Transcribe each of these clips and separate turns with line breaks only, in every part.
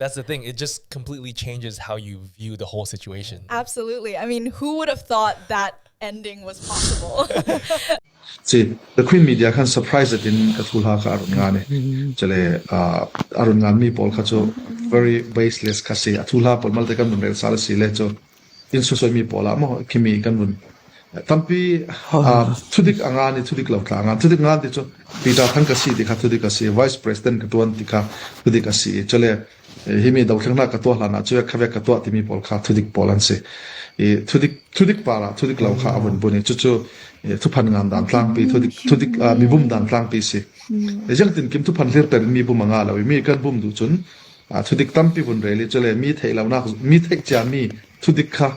That's the thing. It just completely changes how you view the whole situation.
Absolutely. I mean, who would have thought that ending was possible?
Si The Queen Media khan surprise in ka thu hla kha arun nga ne chale arun ngan mi pawl kha chu very baseless kha si a thu hla pawl malte kan run rel sal si le chu in su soi mi pawl ah mo khimi kan run tampi thudik anga ni thudik lo tla anga thudik ngan ti chu Peter Thang ka si ti kha thudik a si vice president ka tuan ti kha thudik a si chale himi dothlengnak ka tuah hlan ah cuek khavek ka tuah timi pawl kha thudik pawl an si i thudik thudik para thudik lo kha avun bun i cucu thuphan ngan dan tlangpi thudik thudik mi bum dan tlangpi si jang tin kim thuphan hlir ter mi bum anga lo mi kan bum du cun thudik tampi vun rel i chule mi theih lo nak mi theih cia mi thudik kha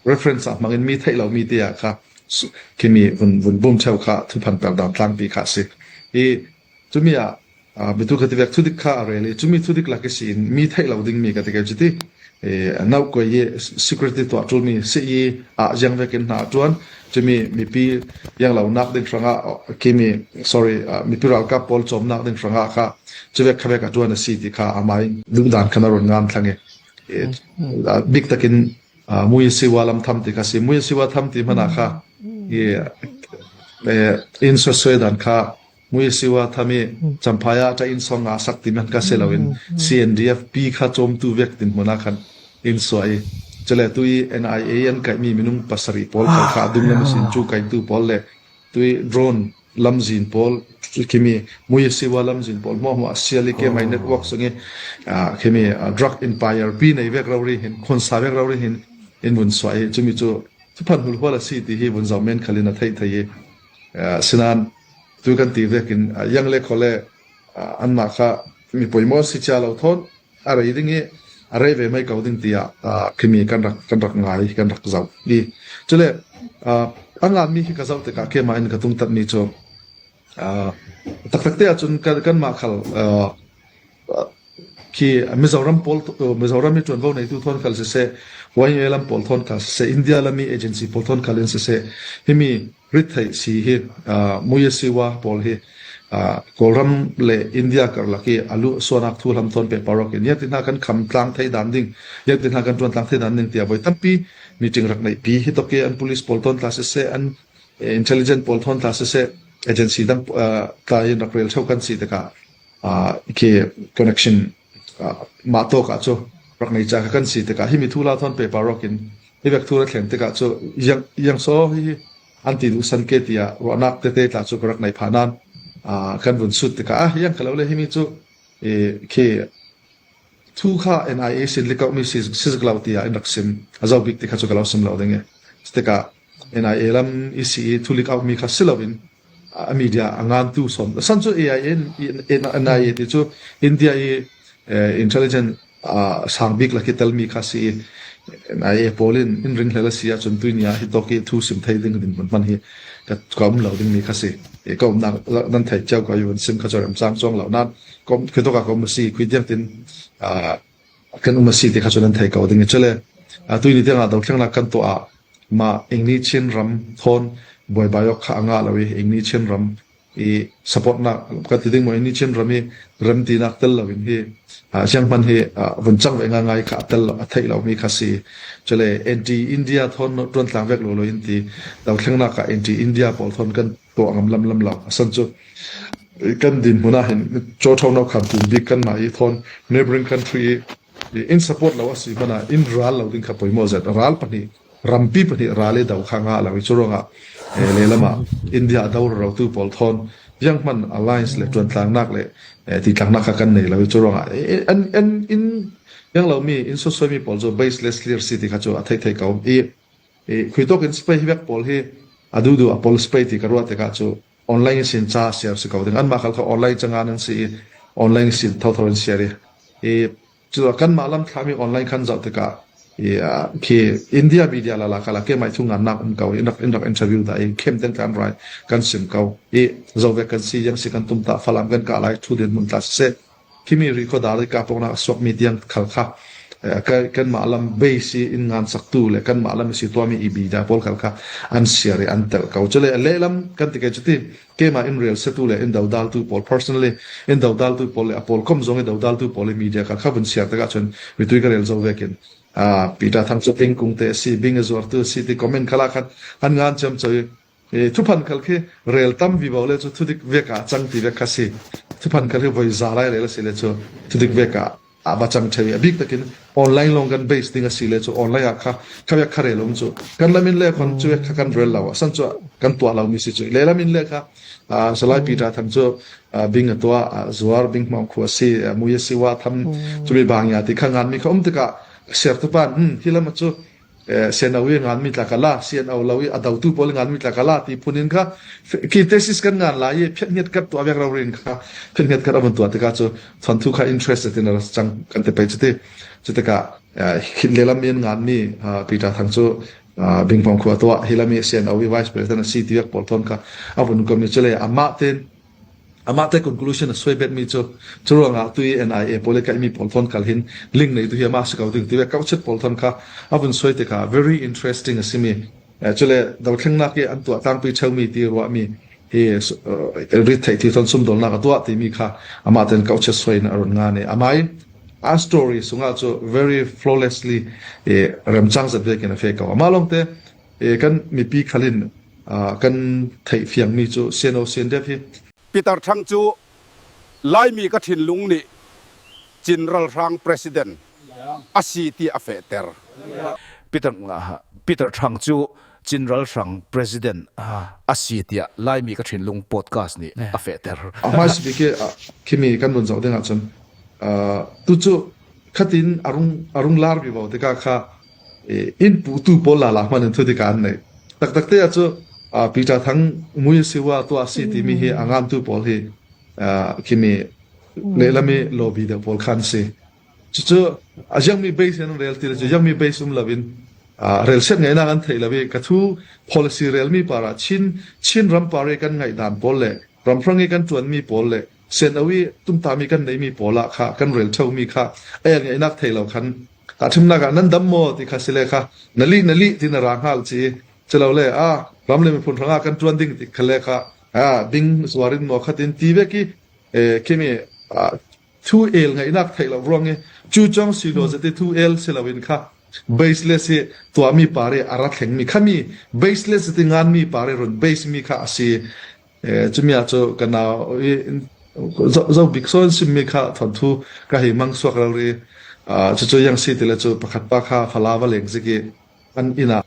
reference ah hmangin mi theih lo mi te ah kha khimi vun vun bum cheu kha thuphan per dan tlangpi kha si i cumi ah Bitu ka ti vek thudik kha a rel i cumi thudik lak i siin mi theih lo dingmi ka ti ke cuti nau koi i security tuah ṭulmi si i ah ziang vek in hna a ṭuan cumi mipi yang lo nak ding hrangah kimi sorry mipi ralkap pawl cawmnak ding hrangah kha cuvek khavek a ṭuan a si ti kha amai duhdan khan a run ngam thlang i bik takin mui siwa lam tham ti kha si mui siwa tham ti hmana kha i in soi dan kha Muisiwa tham i Champhai ah ṭah-inn song ah sak ti man ka si loin CNDF pi kha cawmtu vek din hmun ah khan inn suah i cule tu i NIA an kaihmi minung pasarih pawl khal kha a dum le masin cu kaitu pawl le tu i drone lamzin pawl khimi Muisiwa lamzin pawl hmuahhmuah sial i kemai network sung i khimi drug empire pi nei vek rori hin khonsa vek rori hin in vun suah i cumi cu thuphan hulhual a si ti hi vun zoh men khalin a theih thei i sinan Tu kan ti vekin yang le khole anmah kha mi poimaw si cia lo thawn a rei ding i a rei ve mai ko ding tiah khimi kan rak kan rak ngai kan rak zoh i cule a ngan mi khi ka zoh tikah keimah in ka tungtat mi cu taktak te ahcun kanmah khal khi Mizoram pawl Mizoram i ṭuanvo neitu thawn khal siseh YMA lam pawl thawn khal siseh India lam i agency pawl thawn khal in siseh himi rittheih si hi muyasiwa pawl hi Kawlram le India karlak i alu suanak thu hlam thawn pe parok in yak ti hna kan kham tlang thei dan ding yak ti hna kan ṭuan tlang thei dan ding tiah voi tampi meeting rak neih pi hi toke an police pawl thawn tla siseh an intelligent pawl thawn tla siseh agency dang tla in rak rel theu kan si tikah khi connection mah tawk ah cu rak nei cha kha kan si tikah himi thu la thon pe parok in hi vek thu ra thlen tikah cu yang yang so hi an ti duh san ke tiah ruahnak tete tla cu ka rak nei pha nan kan vun sut tikah ah yang khalo le himi cu khi thu kha NIA sin likau mi si si lo tiah in rak sim a zo bik ti kha cu ka lo sim lo ding e tikah NIA lam ECE thu lik out mi kha si loin a media a ngantu som san cu AI NIA ti cu India i intelligent sang bik laki telmi kha si NIA pawl in in ring hlel a si ahcun tuini ah hi tok i thu sim thei ding din hman hi ka ka um lo ding mi kha si e ka um nak nan thei cheu ka yun sim kha chorem chang chong lo nan kom khi to ka kom si khui diang tin kan um a si ti kha cu nan thei ko ding i cule tuini tiangah dothlennak kan tuah ah mah Ingni Chin ram thawn buaibai awk kha a ngah lo i Ingni Chin ram i support nak ka ti ding maw Ingni Chin ram i remtinak tel lo in hi sianghman hi vun cang ve nga ngai kha a tel a theih lo mi kha si cule anti India thawn tuan tlang vek lo lo in ti dothlennak ah anti India pawl thawn kan tuah ngam lam lam lo asan cu kan dinhmun ah hin chaw tho no kham tu bik kan mah i thawn neighboring country i in support lo asi mana in ral lo ding kha poimo zet ral pahnih rampi pahnih ral i do kha nga lo i curuangah le lama India do ro tu pawl thawn yang man alliance le tuan tlang nak le ti tlang nak kha kan nei lo i curuangah an an in yang lo mi in so mi pawl cu baseless clear city kha chu a thei thei ko i Khui tawk in spray hi vek pawl hi a duhduh a pawl spray ti ka ruah tikah cu online sin ca share si ko ding anmah khal kha online cangan an si i online sin thotho in share i i cu kanmah lam thlami online khan zoh tikah i khi India media la la kala ke mai thung ngan nak um ko in rak in rak interview da i khem ten kan rai kan sim ko i zo ve kan si yang si kan tum ta falam kan ka lai thu den mun ta se khimi ri kho dar ka pong nak suak mi tiang khal kha. Kanmah lam base i inn ngan saktu le kanmah lam i si tuahmi i media pawl khal kha an share i an telh ko. Cule lehlam kan ti ke cuti keimah in rel setu le in dodaltu pawl personally in dodaltu pawl le a pawl kom zong i dodaltu pawl i media kha kha vun share tikah cun mitui ka rel zo vekin Peter Thang cu bing kung te si bing a zuartu si ti comment khala khan an ngan cem choi thuphan khal khi rel tam vi bo le cu thudik vek ah cang ti vek kha si thuphan khal khi voi za lai rel si le cu thudik vek ah a va cang thei a bik takin online long kan base ding a si le cu online ah kha kha vek kha rel um cu kan lamin le khon cu kha kan rel lo san cu kan tua lo mi si cu le lamin le kha salai Peter Thang cu bing a tua zuar bing hmang khu si mui si wa tham chu mi bang ya ti kha ngan mi kha um tikah ser tu pan hi lam cu CNO i ngan mi tla kala CNO lo i a dotu pawl ngan mi tla kala ti phun in kha khi thesis kan ngan lai i phet nget kat tu avek ro rin kha phet nget kat avun tua tika cu thon thu kha interest tin ra chang kan te pe chuti chutika khin le lam in ngan mi Peter Thang cu bingpong khua tua hilami CNO i vice president si ti pawl thon kha avun kom ni chule ama ten Amah te conclusion a suai betmi cu curuangah tu i NIA pawl i kaihmi pawl thon kal hin link nei tu hi amah si ko ding ti ve kauchet pawl thon kha a vun suai tikah very interesting a simi cule dothlennak i an tuah tlangpi cheumi ti ruahmi hi rit theih thi thon sumdawlnak a tuah timi kha amah ten kauchet suai in a run nga ne amai a story sungah cu very flawlessly remcang zat vekin a fe ko amah lawng te kan mipi khalin kan theih fiangmi cu CNO CNDF hi
Peter Thang cu Laimi ka thinlung nih Chin ralhrang president a si ti a fehter.
Peter Peter Thang cu Chin ralhrang president a si tiah Laimi ka thinlung podcast nih a fehter.
A hmaisabik i khimi kan vun zoh ding ahcun tucu khatin arung arung lar bi bo tikah kha inn putu pawl lala hman in thu tikah an nei taktak te ah cu Peter Thang mui siwa tuah si timi hi a ngamtu pawl hi khimi lehlami lobby deuh pawl khan si cucu a yangmi base in rel ti cu yangmi base um lovin rel set ngai nak an thei lovi ka thu policy relmi para Chin Chin ram pare kan ngai dan pawl le ramhrang i kan tuan mi pawl le sen-awi tumtami kan neimi pawl ah kha kan rel ṭheumi kha a ngeihnak thei lo khan tahchunhnak ah nan dam maw ti kha sile kha na lih na lih ti na ra hngal ci cilo le a ram le miphun hrangah kan ṭuan ding ti kha le kha a ding zuarin maw khatin ti ve ki khimi thu el ngaihnak thei lo ruang i cu chong si lo zati thu el si lo in kha baseless hi tuahmi pare a ra thlengmi khami baseless ti nganmi pare run base mi kha a si Cumi ah cu ka nau i zo bik sawn simmi kha thawnthu ka hei mang suak lo ri. Cucu yang si ti le cu pakhat pa kha fala va leng zik i an inn ah.